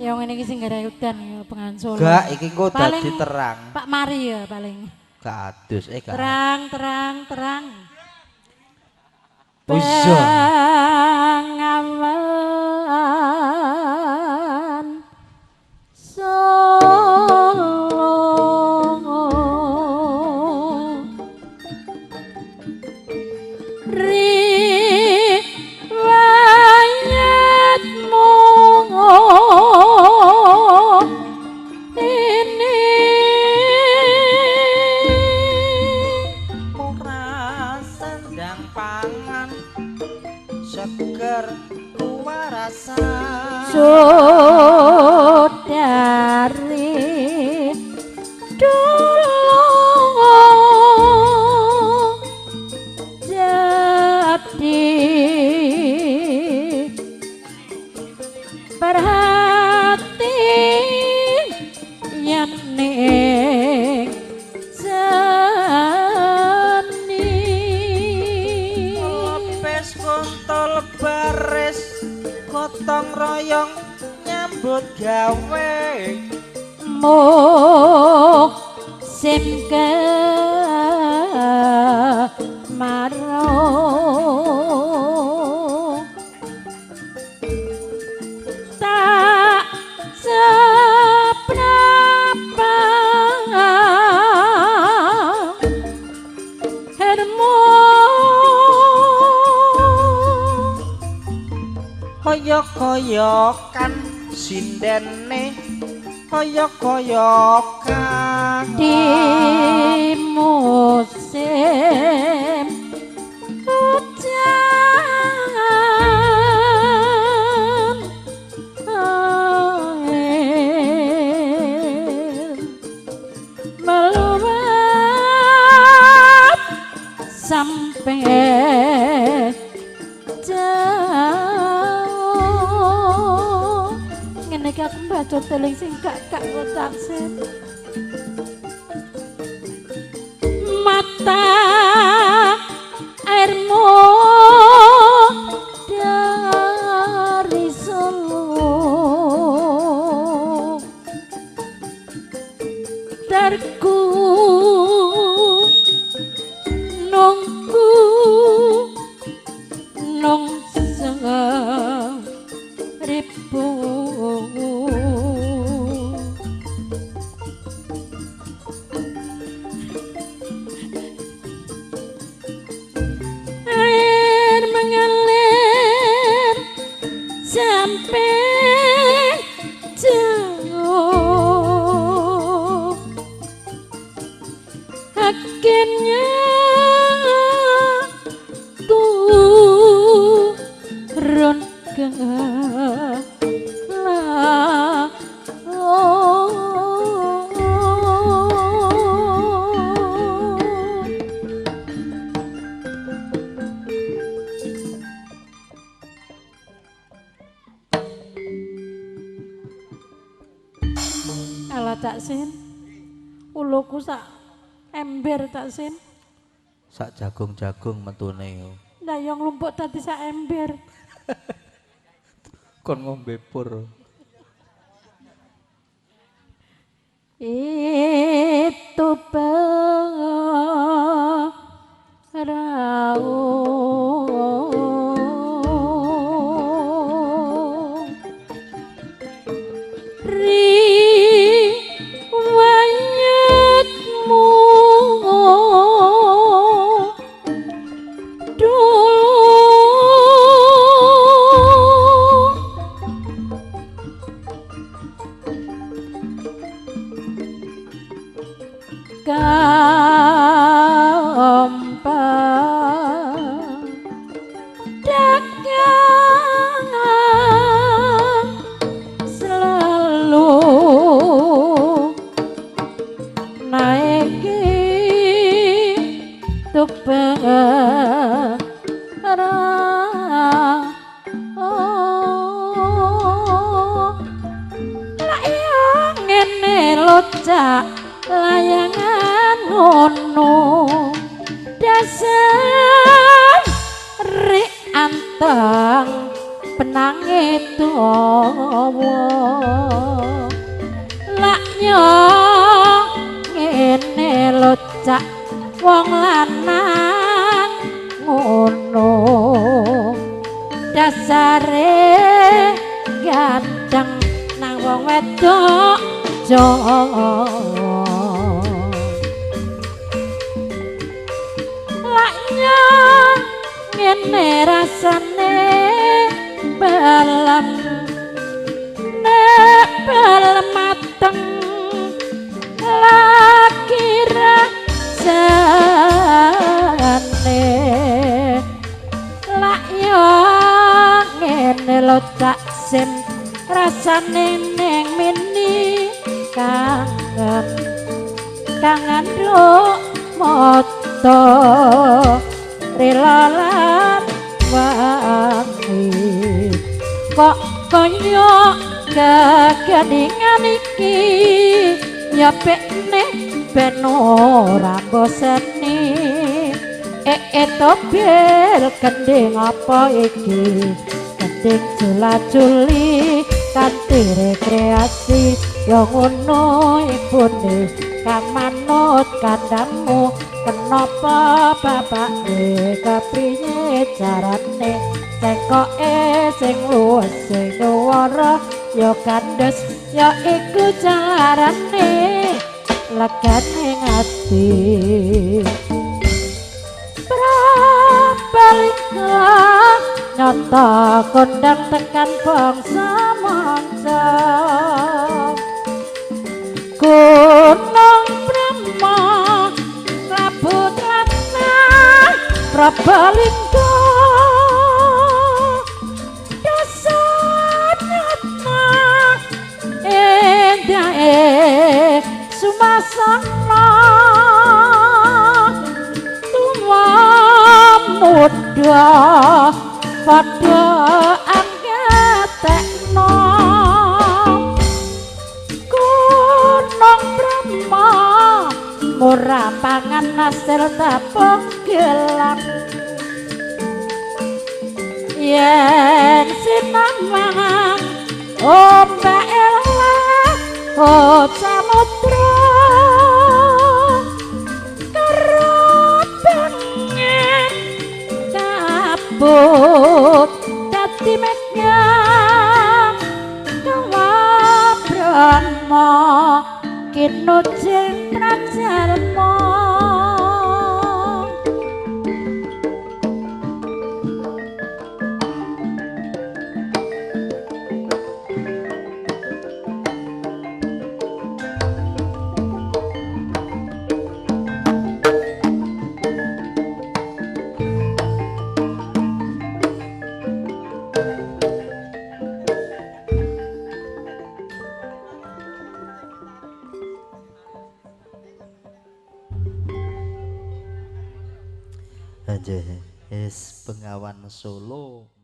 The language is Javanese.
Ya ngene iki sing gara udan ya Bengawan Solo. Gak, iki engko Paling dadi terang. Pak Mari ya paling. Gak adus, gak. Terang, terang, terang. Oh iya. Bengawan Solo, riwayatmu ini. Ora sendang pangan seger kuwarasan. Saudari dulu jadi perhatian ning seni. Lepes kontol baris gotong royong nyambut gawe. Musim kemarau tak seberapa hermu. Koyok-koyokan sindene koyok-koyokan. Di musim hujan air meluap sampai jauh. Ngene iki aku mbaca teling sing gak gak kocak sen. Mata airmu dari Solo terku nunggu nung seribu. Air mengalir sampai jauh, akhirnya turun ke laut. Alah Cak Sin, uluku sak ember Cak Sin. Sak jagung-jagung metune yo. Lah yang nglumpuk tadi sak ember. Kon ngombe pur. Itu perahu riwayatmu dulu. Gampang dagang selalu naiki tumpeng. Lah iya ngene lho Cak, layangan ngono dasar rik anteng Penange dawa lak yo ngene lho cak wong lanang ngono dasare ganteng nang wong wedok Jawa lak yo ngene rasane balem nek balem mateng lagi rasane lak yo ngene lho cak sim rasane ning mini kangen kangen nduk moto rela lan wangi kok kaya kegeningan iki ya pekne ben ora boseni tobel gending apa iki gending jula-juli kanthi rekreasi ya ngono ibune kang manut kandhamu kenapa bapake kepriye carane cengkoke sing luwes sing nuwara ya kandhes ya iku carane legane ati Prabalingga nyata kondang tekan bangsa manca Gunung Brahma Labu Tlatah Prabalingga dasar nyata endahe sumasana tuwa muda padha anggatekno Gunung Brahma murah pangan hasil tapung gelang yen sinamang ombake laut samudra kerabangan kabut dadi mega kawa Brahma kinujeng prajalma. Wis Bengawan Solo.